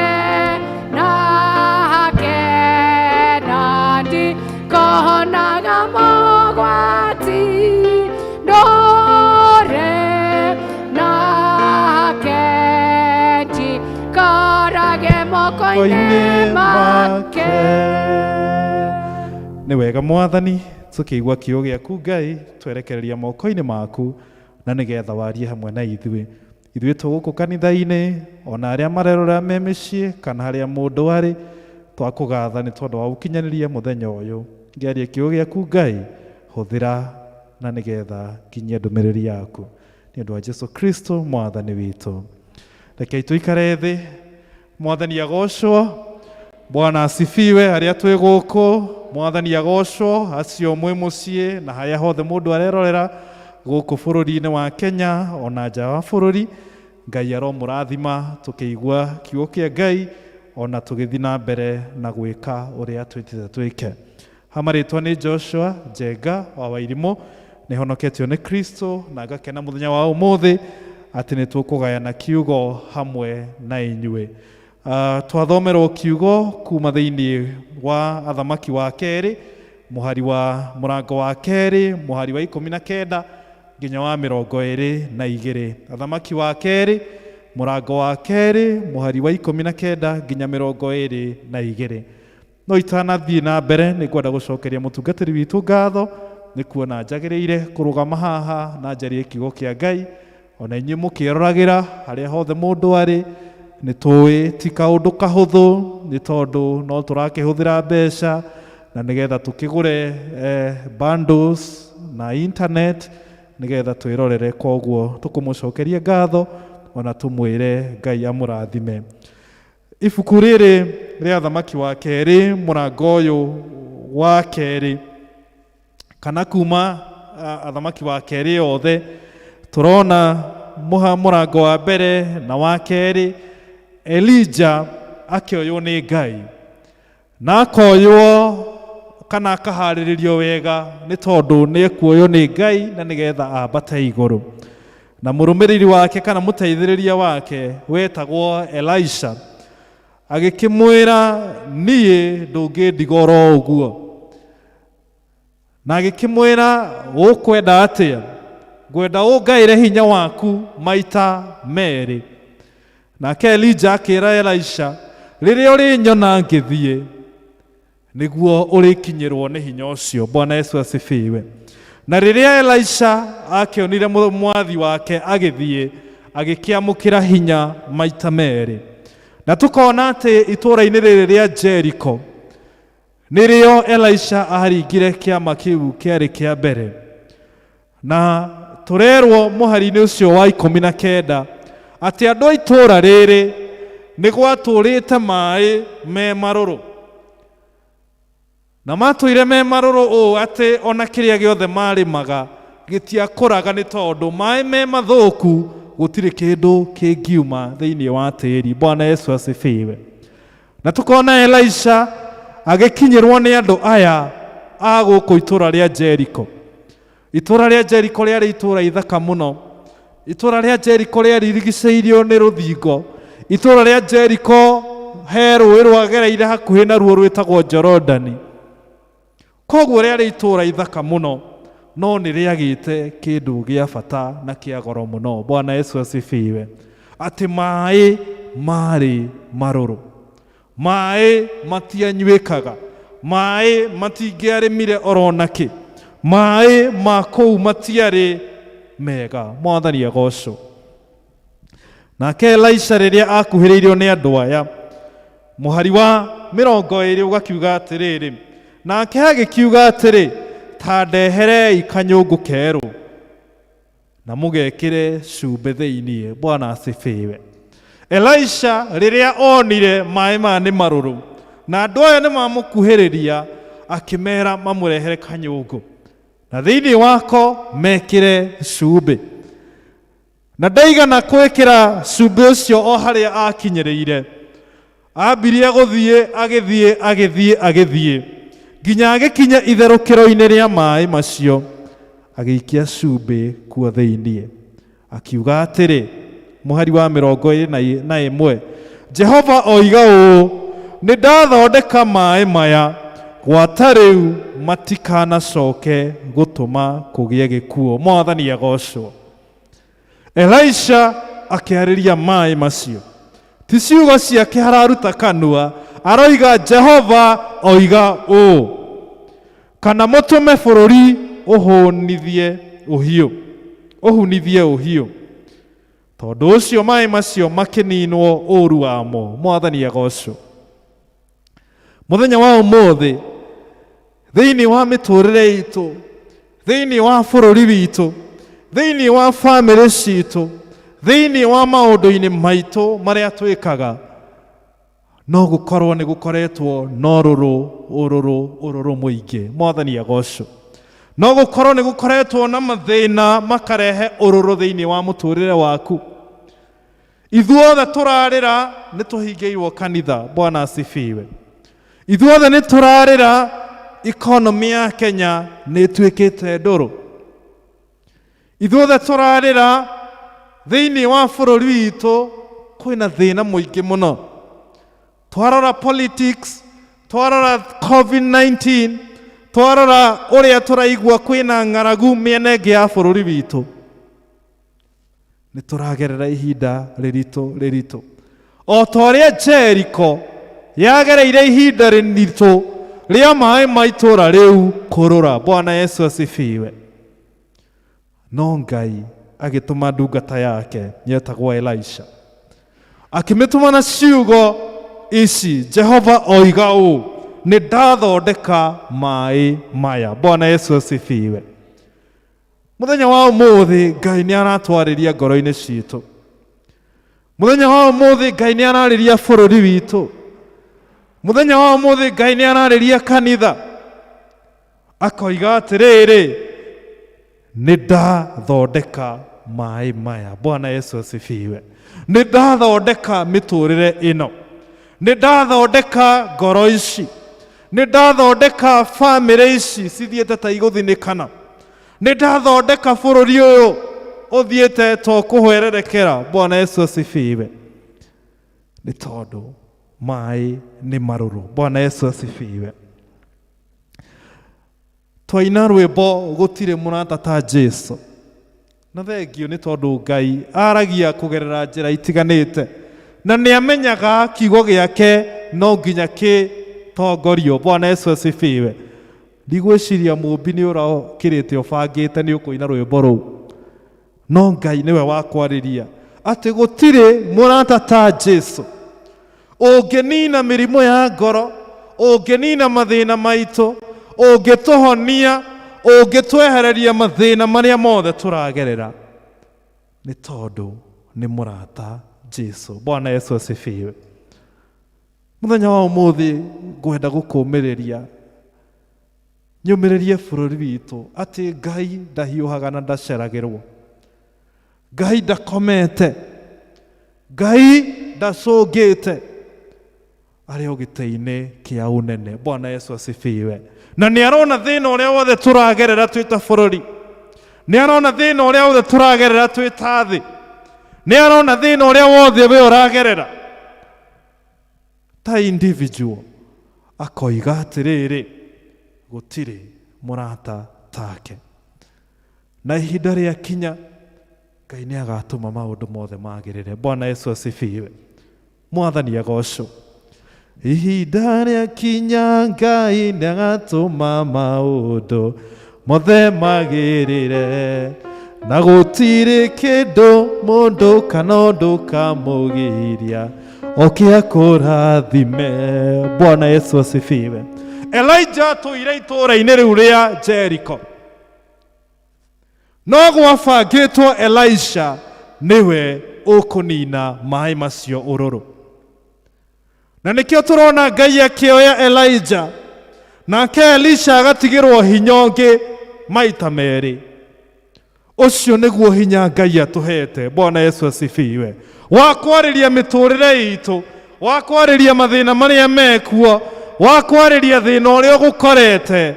nake na ndikonaga mogwati, ndũre nake njikarage moko-inĩ make. Nĩ wega Mwathani, tũkĩigua kiugo gĩaku Ngai, twerekereria moko-inĩ maku na nĩgetha warie hamwe na ithuĩ. Ithuĩ tũgũkũ kanitha-inĩ, ona arĩa marerora me mĩciĩ kana harĩa mũndũ arĩ, Twakũgatha nĩ tondũ wa gũkinyanĩria mũthenya ũyũ. Ngĩaria kiugo gĩaku Ngai, hũthĩra na nĩgetha nginyie ndũmĩrĩri yaku. Nĩ ũndũ wa Jesu Kristo mwathani witũ. Rekei tũikare thĩ. Mwathani agocwo. Bwana asifiwe. Arĩa twĩ gũkũ, mwathani agocwo. Acio mwĩ mũciĩ na harĩa hothe mũndũ arerorera gũkũ bũrũri-inĩ wa Kenya ona nja wa bũrũri, Ngai aromũrathima tũkĩigua kiugo kĩa Ngai ona tũgĩthiĩ na mbere na gwĩka ũrĩa twĩtĩte twĩke. Hamarĩtwa nĩ Joshua Njenga wa Wairimũ, nĩhonoketio nĩ Kristo na ngakena mũthenya wa ũmũthĩ atĩ nĩ tũkũgayana kiugo hamwe na inyuĩ. Twathomerwo kiugo kuma thĩinĩ wa Athamaki wa kerĩ, mũhari wa mũrango wa kerĩ, mũhari wa 19 nginya wa 22. Athamaki wa kerĩ, mũrango wa kerĩ, mũhari wa 19 nginya 22. No itanathiĩ na mbere nĩ ngwenda gũcokeria mũtungatĩri witũ ngatho nĩ kuona njagĩrĩire kũrũgama haha na njarie kiugo kĩa Ngai, ona inyuĩ mũkĩroragĩra harĩa hothe mũndũ arĩ. Nĩ tũĩ ti kaũndũ kahũthũ, nĩ tondũ no tũrakĩhũthĩra mbeca na nĩgetha tũkĩgũre bundles na internet nĩgetha twĩrorere. Koguo tũkũmũcokeria ngatho ona tũmwĩre Ngai amũrathime. Ibuku rĩrĩ rĩa Athamaki wa kerĩ, mũrango ũyũ wa kerĩ, kana kuma Athamaki wa kerĩ yothe, tũrona mũrango wa mbere na wa kerĩ, Elija akĩoywo nĩ Ngai na akoywo kana akaharĩrĩrio wega nĩ tondũ nĩ ekuoywo nĩ Ngai na nĩgetha ambate igũrũ. Na mũrũmĩrĩri wake kana mũteithĩrĩria wake wetagwo Elisha agĩkĩmwĩra, niĩ ndũngĩndiga oro ũguo. Na agĩkĩmwĩra, ũkwenda atĩa? Ngwenda ũngaĩre hinya waku maita merĩ. Nake Elija akĩra Elisha, rĩrĩa ũrĩnyona ngĩthiĩ, nĩguo ũrĩkinyĩrwo nĩ hinya ũcio. Bwana Yesu asifiwe. Na rĩrĩa Elisha akĩonire mwathi wake agĩthiĩ, agĩkĩamũkĩra hinya maita merĩ. Na tũkona atĩ itũũra-inĩ rĩrĩ rĩa Jericho nĩrĩo Elisha aringire kĩama kĩu kĩarĩ kĩa mbere. Na tũrerwo mũhari-inĩ ũcio wa 19 atĩ andũ a itũũra rĩrĩ nĩ gwatũrĩte maĩ me marũrũ. Na matũire me marũrũ ũũ atĩ ona kĩrĩa gĩothe marĩmaga gĩtiakũraga nĩ tondũ maĩ me mathũku gũtirĩ kĩndũ kĩngiuma thĩinĩ wa tĩri. Bwana Yesu asifiwe. Na tukona Elisha agĩkinyĩrwo nĩ andũ aya a gũkũ itũũra rĩa Jericho. Itũũra rĩa Jericho rĩarĩ itũũra ithaka mũno. Itũũra rĩa Jericho rĩarigicĩirio nĩ rũthingo. Itũũra rĩa Jericho he rũĩ rwagereire hakuhĩ naruo rwĩtagwo Jorodani. Koguo rĩarĩ itũũra ithaka mũno, no nĩ rĩagĩte kĩndũ gĩa bata na kĩa goro mũno. Bwana Yesu asifiwe. Atĩ maĩ marĩ marũrũ, maĩ matianyuĩkaga, maĩ matingĩarĩmire oro nakĩ, maĩ ma kũu matiarĩ mega. Mwathani agocwo. Nake Elisha rĩrĩa akuhĩrĩirio nĩ andũ aya, mũhari wa 20 ũgakiuga atĩrĩrĩ, nake agĩkiuga atĩrĩ, ta ndeherei kanyũngũ kerũ na mũgekĩre cumbĩ thĩinĩ. Bwana asifiwe. Elisha rĩrĩa onire maĩ maya nĩ marũrũ na andũ aya nĩ mamũkuhĩrĩria, akĩmera mamũrehere kanyũngũ na thĩinĩ wako mekĩre cumbĩ. Na ndaigana gwĩkĩra cumbĩ ũcio o harĩa akinyĩrĩire, ambirie gũthiĩ agĩthiĩ agĩthiĩ agĩthiĩ nginya agĩkinya itherũkĩro-inĩ rĩa maĩ macio, agĩikia cumbĩ kuo thĩinĩ. Akiuga atĩrĩ, mũhari wa 21, Jehova oiga ũũ, nĩ ndathondeka maĩ maya, gwata rĩu matikanacoke gũtũma kũgĩe gĩkuũ. Mwathani agocwo. Elisha akĩarĩria maĩ macio, ti ciugo ciake hararuta kanua, aroiga Jehova oiga ũũ, kana mũtũme bũrũri ũhũnithie ũhiũ, ũhunithie ũhiũ. Tondũ ũcio maĩ macio makĩninwo ũũru wamo. Mwathani agocwo. Muthenya wa umuthi thiini wa miturire itu, thiini wa bururi witu, thiini wa family citu, thiini wa maundu-ini maitu maria twikaga, no gukorwo ni gukoretwo no ruru ururu ururu muingi. Mwathani agocwo. No gukorwo ni gukoretwo na mathina makarehe ururu thiini wa muturire waku. Ithuothe turarira ni tuhingĩirwo kanitha. Bwana asifiwe. Ithuothe ni turarira economy ya Kenya ni ĩtuĩkĩte ndũrũ. Ithuothe turarira thiini wa bũrũri witũ kwĩna thĩna mũingĩ mũno. Twarora politics, twarora COVID-19, twarora ũrĩa tũraigua kwĩna ng'aragu mĩena ĩngĩ ya bũrũri witũ, nĩ tũragerera ihinda rĩritũ rĩritũ. O ta ũrĩa Jericho yagereire ihinda rĩritũ rĩa maĩ ma itũũra rĩu kũrũra. Bwana Yesu asifiwe. No Ngai agĩtũma ndungata yake yetagwo Elisha, akĩmĩtũma na ciugo ici: Jehova oiga ũũ, nĩ ndathondeka maĩ maya. Bwana Yesu asifiwe. Muthenya wa umuthi Ngai nĩ aratwarĩria ngoro-inĩ citũ. Muthenya wa umuthi Ngai nĩ ararĩria bũrũri witũ. Muthenya wa umuthi Ngai nĩ ararĩria kanitha, akoiga atĩrĩrĩ, nĩ ndathondeka maĩ maya. Bwana Yesu asifiwe. Nĩ ndathondeka mĩtũrĩre ĩno, nĩ ndathondeka ngoro ici, nĩ ndathondeka bamĩrĩ ici cithiĩte ta igũthinĩkana, nĩ ndathondeka bũrũri ũyũ ũthiĩte to kũhwererekera. Bwana Yesu asifiwe. Nĩ tondũ maĩ nĩ marũrũ. Bwana Yesu asifiwe. Twaina rwĩmbo gũtirĩ mũrata ta Jesu, na thengio nĩ tondũ Ngai aragia kũgerera njĩra itiganĩte, na nĩ amenyaga kiugo gĩake no nginya kĩtongorio. Bwana Yesu asifiwe. Ndigwĩciria mũmbi nĩ ũrokĩrĩte ũbangĩte nĩ ũkũina rwĩmbo rũu, no Ngai nĩwe wa kwarĩria atĩ gũtirĩ mũrata ta Jesu ũngĩnina mĩrimũ ya ngoro, ũngĩnina mathĩna maitũ, ũngĩtũhonia, ũngĩtwehereria mathĩna marĩa mothe tũragerera, nĩ tondũ nĩ mũrata Jesu. Bwana Yesu asifiwe. Mũthenya wa ũmũthĩ ngwenda gũkũmĩrĩria, nyũmĩrĩrie bũrũri witũ atĩ Ngai ndahiũhaga na ndaceragĩrwo, Ngai ndakomete, Ngai ndacũngĩte, arĩ o gĩtĩ-inĩ kĩa ũnene. Bwana Yesu asifiwe. Na nĩ arona thĩna ũrĩa wothe tũragerera twĩ ta bũrũri, nĩ arona thĩna ũrĩa wothe tũragerera twĩ ta thĩ, nĩ arona thĩna ũrĩa wothe we ũragerera ta individual, akoiga atĩrĩrĩ, gũtirĩ mũrata take. Na ihinda rĩa kinya Ngai nĩ agatũma maũndũ mothe magĩrĩre. Bwana Yesu asifiwe. Mwathani agocwo. Ihinda rĩa kinya Ngai nĩ agatũma maũndũ mothe magĩrĩre, na gũtirĩ kĩndũ mũndũ kana ũndũ kamũgiria oke akũrathime. Bwana Yesu asifiwe. Elijah atũire itũũra-inĩ rĩu rĩa Jericho, no gwabangĩtwo Elisha nĩwe ũkũnina maĩ macio ũrũrũ. Na nĩkĩo tũrona Ngai akĩoya Elijah, nake Elisha agatigĩrwo hinya ũngĩ maita merĩ. Ũcio nĩguo hinya Ngai atũhete. Bwana Yesu asifiwe. Wa kwarĩria mĩtũrĩre itũ, wa kwarĩria mathĩna marĩa mekuo, wa kwarĩria thĩna ũrĩa ũgũkorete,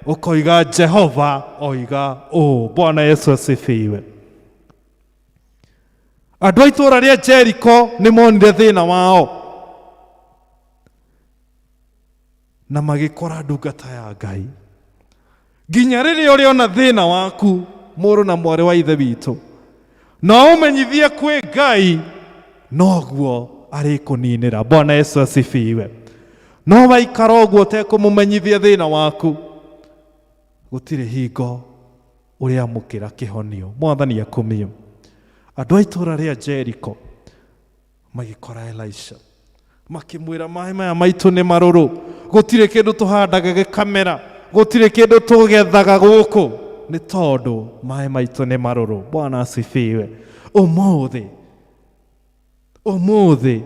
ũkoiga Jehova oiga ũũ. Bwana Yesu asifiwe. Andũ a itũũra rĩa Jericho nĩ monire thĩna wao na magĩkora ndungata ya Ngai. Nginya rĩrĩa ũrĩona thĩna waku, mũrũ na mwarĩ wa ithe witũ, na ũmenyithie kwĩ Ngai, noguo arĩkũninĩra. Bwana Yesu asifiwe. No waikara ũguo ũtekũmũmenyithia thĩna waku, gũtirĩ hingo ũrĩamũkĩra kĩhonio. Mwathani akumio. Andũ a itũũra rĩa Jericho magĩkora Elisha, makĩmwĩra maĩ maya maitũ nĩ marũrũ, Gũtirĩ kĩndũ tũhandaga gĩkamera, gũtirĩ kĩndũ tũgethaga gũkũ, nĩ tondũ maĩ maitũ nĩ marũrũ. Bwana asifiwe. Ũmũthĩ, ũmũthĩ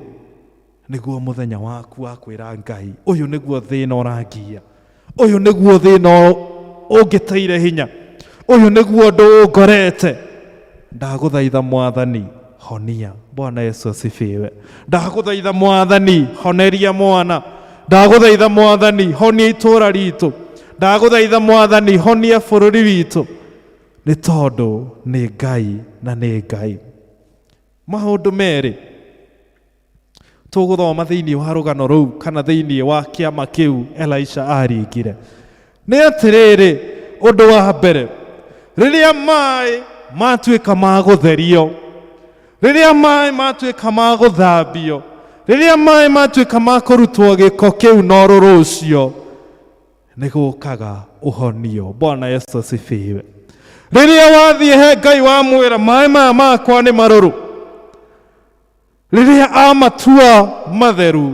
nĩguo mũthenya waku wa kwĩra Ngai, ũyũ nĩguo thĩna ũrangia, ũyũ nĩguo thĩna ũngĩteire hinya, ũyũ nĩguo ũndũ ũngorete. Ndagũthaitha Mwathani, honia. Bwana Yesu asifiwe. Ndagũthaitha Mwathani, honeria mwana. Ndagũthaitha Mwathani, honia itũũra ritũ. Ndagũthaitha Mwathani, honia bũrũri witũ, nĩ tondũ nĩ Ngai na nĩ Ngai. Maũndũ merĩ tũgũthoma thĩinĩ wa rũgano rũu kana thĩinĩ wa kĩama kĩu Elisha aringire nĩ atĩrĩrĩ, ũndũ wa mbere, rĩrĩa maĩ matuĩka ma gũtherio, rĩrĩa maĩ matuĩka ma gũthambio, rĩrĩa maĩ matuĩka ma kũrutwo gĩko kĩu na ũrũrũ ũcio, nĩ gũkaga ũhonio. Bwana Yesu asifiwe. Rĩrĩa wathiĩ he Ngai wamwĩra maĩ maya makwa nĩ marũrũ, rĩrĩa amatua matheru,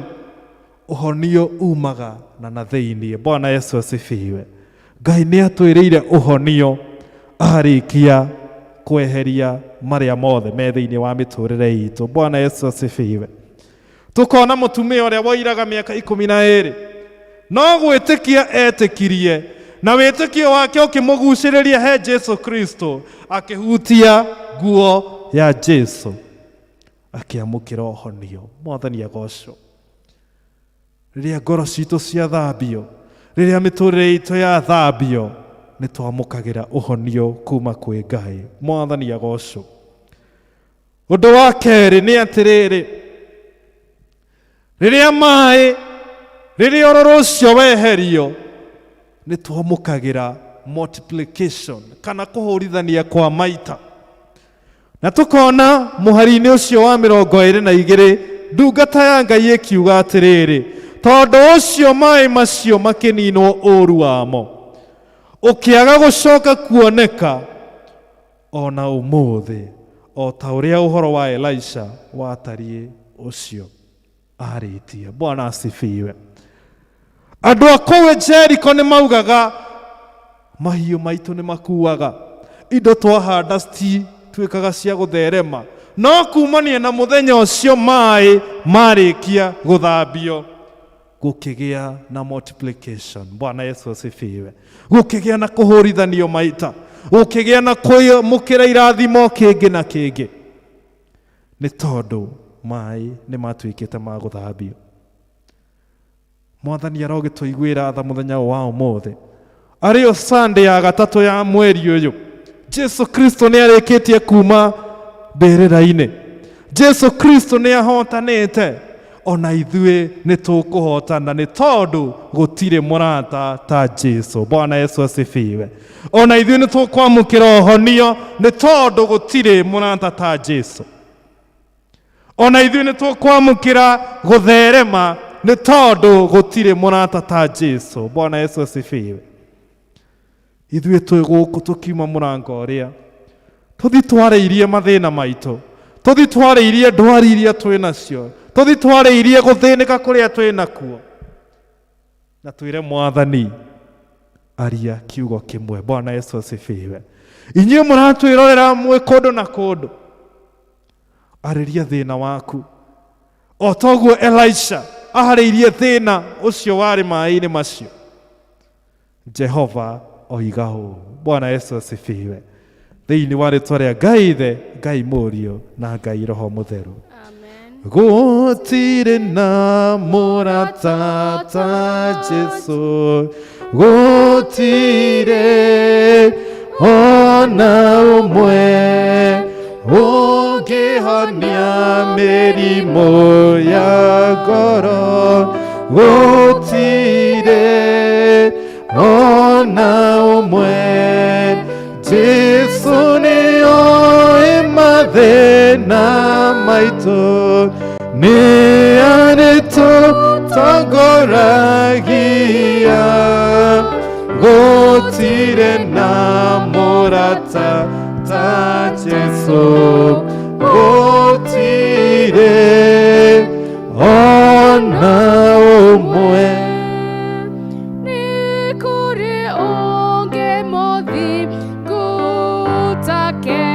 ũhonio umaga na thĩinĩ. Bwana Yesu asifiwe. Ngai nĩ atwĩrĩire ũhonio arĩkia kweheria marĩa mothe me thĩinĩ wa mĩtũrĩre itũ. Bwana Yesu asifiwe. Tũkona mũtumia ũrĩa wairaga mĩaka 12, no gwĩtĩkia etĩkirie, na wĩtĩkio wake ũkĩmũgucĩrĩria he Jesu Kristo, akĩhutia nguo ya Jesu, akĩamũkĩra ũhonio. Mwathani agocwo. Rĩrĩa ngoro citũ ciathambio, rĩrĩa mĩtũrĩre itũ yathambio, nĩ twamũkagĩra ũhonio kuma kwĩ Ngai. Mwathani agocwo. Ũndũ wa kerĩ nĩ atĩrĩrĩ, rĩrĩa maĩ, rĩrĩa ũrũrũ ũcio weherio, nĩ twamũkagĩra multiplication kana kũhũrithania kwa maita. Na tũkona mũhari-inĩ ũcio wa 22 ndungata ya Ngai ĩkiuga atĩrĩrĩ, tondũ ũcio maĩ macio makĩninwo ũũru wamo, ũkĩaga gũcoka kuoneka ona ũmũthĩ, o ta ũrĩa ũhoro wa Elisha watariĩ ũcio arĩtie. Bwana asifiwe. Andũ a kũu Jericho nĩ maugaga mahiũ maitũ nĩ makuaga, indo twahanda citituĩkaga cia gũtherema, no kumania na mũthenya ũcio maĩ marĩkia gũthambio, gũkĩgĩa na multiplication. Bwana Yesu asifiwe. Gũkĩgĩa na kũhũrithanio maita, gũkĩgĩa na kwamũkĩra irathimo kĩngĩ na kĩngĩ, nĩ tondũ maĩ nĩ matuĩkĩte ma gũthambio. Mwathani arogĩtũiguĩra tha mũthenya wa ũmũthĩ, arĩ o Sunday ya gatatũ ya mweri ũyũ. Jesu Kristo nĩ arĩkĩtie kuma mbĩrĩra-inĩ. Jesu Kristo nĩ ahotanĩte, ona ithuĩ nĩ tũkũhotana, nĩ tondũ gũtirĩ mũrata ta Jesu. Bwana Yesu asifiwe. Ona ithuĩ nĩ tũkwamũkĩra ũhonio, nĩ tondũ gũtirĩ mũrata ta Jesu. Ona ithuĩ nĩ tũkwamũkĩra gũtherema, nĩ tondũ gũtirĩ mũrata ta Jesu. Bwana Yesu asifiwe. Ithuĩ twĩ gũkũ tũkiuma mũrango ũrĩa, tũthi twarĩirie mathĩna maitũ, tũthi twarĩirie ndwari iria twĩ nacio, tũthi twarĩirie gũthĩnĩka kũrĩa twĩ nakuo, na twĩre Mwathani aria kiugo kĩmwe. Bwana Yesu asifiwe. Inyuĩ mũratwĩrorera mwĩ kũndũ na kũndũ, arĩria thĩna waku o toguo Elisha aharĩirie thĩna ũcio warĩ maĩ-inĩ macio. Jehova oiga ũũ. Bwana Yesu asifiwe. Thĩinĩ wa rĩtwa rĩa Ngai Ithe, Ngai Mũriũ na Ngai Roho Mũtheru. Gũtirĩ na mũrata ta Jesu, gũtirĩ ona ũmwe ũngĩhonia mĩrimũ ya ngoro, gũtirĩ ona ũmwe. Jesu nĩ oĩ mathĩna maitũ, nĩ arĩtũtongoragia, gũtirĩ na mũrata ta Jesu, gũtirĩ ona ũmwe. Gũtirĩ ũngĩ mũthingu take.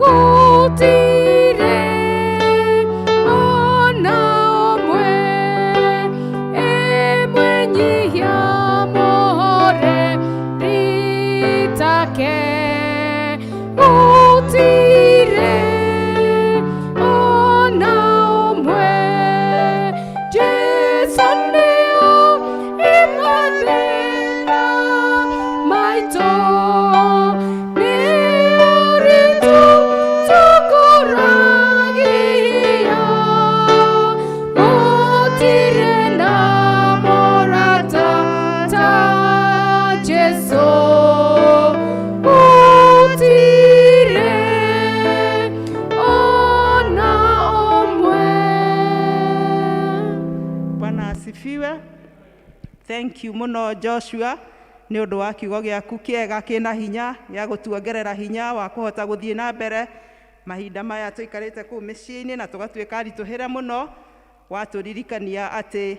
Gũtirĩ ona ũmwe, ĩmwenyihia mũhoreri take. Gũtirĩ ona ũmwe, Jesũ nĩo ĩmathĩna maitũ, nĩ ũritũ tũkũragia. Gũtirĩ na mũrata ta Jesũ. Gũtirĩ ona ũmwe. Bwana asifiwe. Thank you muno Joshua nĩ ũndũ wa kiugo gĩaku kĩega kĩna hinya gĩa gũtuongerera hinya wa kũhota gũthiĩ na mbere mahinda maya tũikarĩte kũu mĩciĩ-inĩ na tũgatuĩka aritũhĩre mũno. Watũririkania atĩ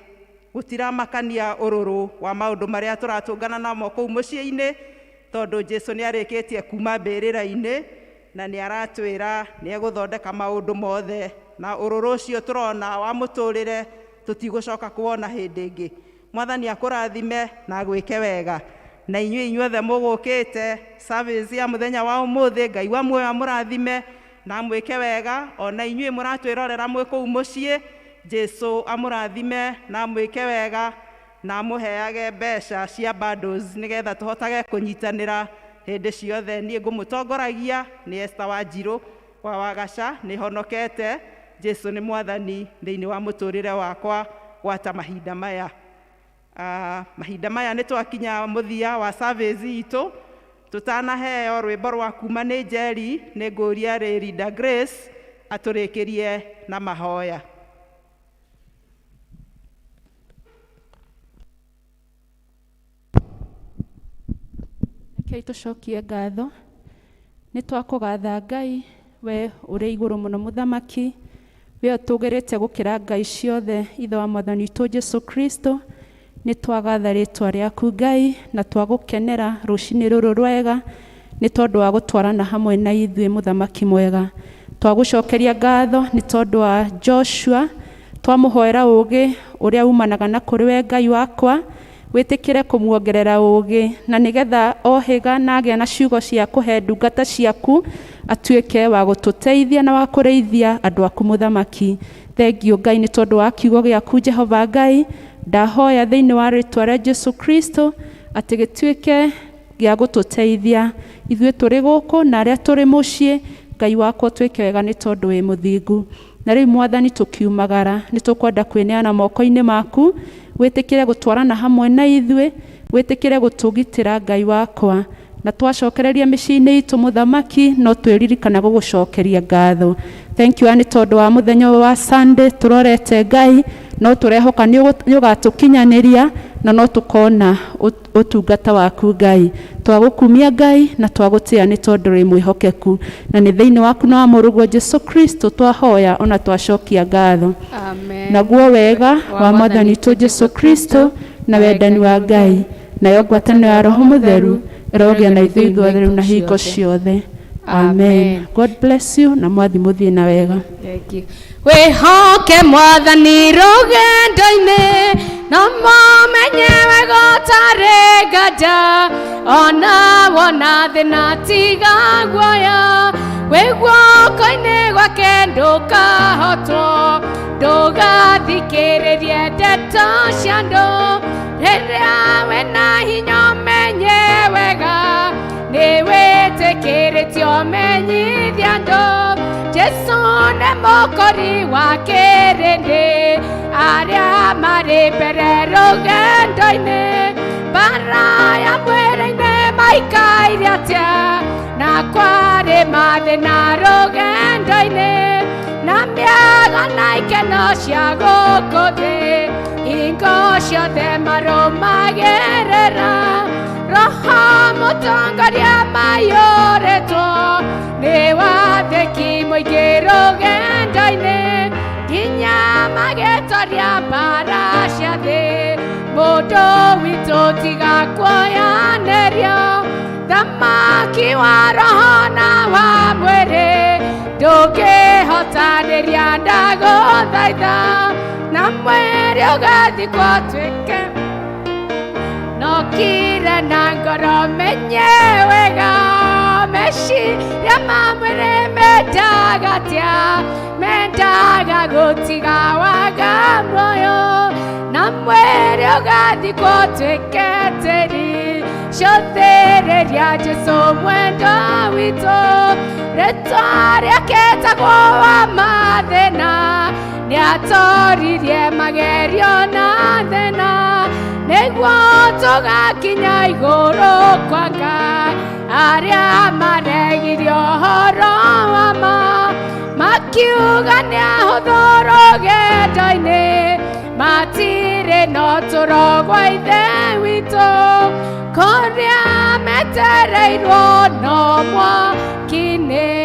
gũtiramakania ũrũrũ wa maũndũ marĩa tũratũngana namo kũu mũciĩ-inĩ, tondũ Jesu nĩ arĩkĩtie kuma mbĩrĩra-inĩ na nĩ aratwĩra nĩ egũthondeka maũndũ mothe, na ũrũrũ ũcio tũrona wa mũtũrĩre tũtigũcoka kuona hĩndĩ ĩngĩ. Mwathani akũrathime na agwĩke wega. Na inyuĩ inyuothe mũgũkĩte service ya mũthenya wa ũmũthĩ, Ngai wa muoyo amũrathime na amwĩke wega. Ona inyuĩ mũratwĩrorera mwĩ kũu mũciĩ, Jesu amũrathime na amwĩke wega na amũheage mbeca cia bundles nĩgetha tũhotage kũnyitanĩra hĩndĩ ciothe. Niĩ ngũmũtongoragia nĩ Esther Wanjirũ wa Wagaca, nĩ honokete. Jesu nĩ mwathani thĩinĩ wa mũtũrĩre wakwa gwata mahinda maya. Mahinda maya nĩ twakinya mũthia wa service itũ. Tũtanaheo rwĩmbo rwa kuma nĩ Njeri, nĩ ngũria Rinda Grace atũrĩkĩrie na mahoya. Rekei tũcokie ngatho. Nĩ twakũgatha Ngai, we ũrĩ igũrũ mũno mũthamaki, we ũtũgĩrĩte gũkĩra ngai ciothe, ithe wa mwathani witũ Jesu Kristo. Nĩ twagatha rĩtwa rĩaku Ngai, na twagũkenera rũcinĩ rũrũ rwega nĩ tondũ wa gũtwarana hamwe na ithuĩ mũthamaki mwega. Twagũcokeria ngatho nĩ tondũ wa Joshua, twamũhoera ũũgĩ ũrĩa umanaga na kũrĩ we Ngai wakwa, wĩtĩkĩre kũmuongerera ũũgĩ, na nĩgetha ohĩga na agĩa na ciugo cia kũhe ndungata ciaku, atuĩke wa gũtũteithia na wa kũrĩithia andũ aku mũthamaki. Thengiũ Ngai nĩ tondũ wa kiugo gĩaku Jehova Ngai. Ndahoya thĩinĩ wa rĩtwa rĩa Jesu Kristo atĩ gĩtuĩke gĩa gũtũteithia ithuĩ tũrĩ gũkũ na arĩa tũrĩ mũciĩ. Ngai wakwa ũtwĩke wega nĩ tondũ wĩ mũthingu. Na rĩu mwathani tũkiumagara nĩ tũkwenda kwĩneana moko-inĩ maku, wĩtĩkĩre gũtwarana hamwe na ithuĩ, wĩtĩkĩre gũtũgitĩra Ngai wakwa, na twacokereria mĩciĩ-inĩ itũ mũthamaki no twĩririkana gũgũcokeria ngatho. Thank you nĩ tondũ wa mũthenya ũyũ wa Sunday tũrorete Ngai, no tũrehoka nĩ ũgatũkinyanĩria na no tũkona ũtungata waku Ngai. Twagũkumia Ngai na twagũtĩa nĩ tondũ wĩ mwĩhokeku, na nĩ thĩinĩ waku na wa mũrũguo Jesu Kristo twahoya ona twacokia ngatho. Amen. Naguo wega wa mwathani witũ Jesu Kristo na wendani wa Ngai nayo ngwatanĩro ya Roho Mũtheru ĩrogĩa na ithuĩ ithuothe rĩu na hingo ciothe. Amen. God bless you na mwathi mũthiĩ na wega. Thank you. Wĩhoke mwathani rũgendo-inĩ, no mũmenye wega ũtarĩ nganja, ona wona thĩna tiga guoya, wĩ guoko-inĩ gwake ndũkahotwo, ndũgathikĩrĩrie ndeto cia andũ, rĩrĩa wĩna hinya ũmenye wega, nĩ wĩtĩkĩrĩtio ũmenyithie andũ, Jesu nĩ mũkũri wa kĩrĩndĩ, arĩa marĩ mbere rũgendo-inĩ, mbara ya mwĩrĩ-inĩ maikaire atĩa, na kwarĩ mathĩna rũgendo-inĩ, na mĩago na ikeno cia gũkũ thĩ, hingo ciothe marũmagĩrĩra, Roho mũtongoria maiyũrĩtwo nĩ wathĩki mũingĩ rũgendo-inĩ, nginya magĩtoria mbara cia thĩ, mũndũ witũ tiga Wa roho na wa mwĩrĩ ndũngĩhotanĩria ndagũthaitha na mwĩrĩ ũgathikwo tuĩke nokire na ngoro menye wega meciria ma mwĩrĩ mendaga atĩa mendaga gũtiga waga muoyo na mwĩrĩ ũgathikwo tuĩke tĩri cũthĩrĩria Jesũ mwendwa witũ rĩtwa rĩake etagwo wa mathĩna nĩatoririe magerio na thĩna nĩguo tũgakinya igũrũ kwa Ngai arĩa maregirie ũhoro wa ma makiuga nĩahũthũ rũgendo-inĩ matirĩ na ũtũro gwa Ithe witũ kũrĩa metereirwo no mwaki-inĩ.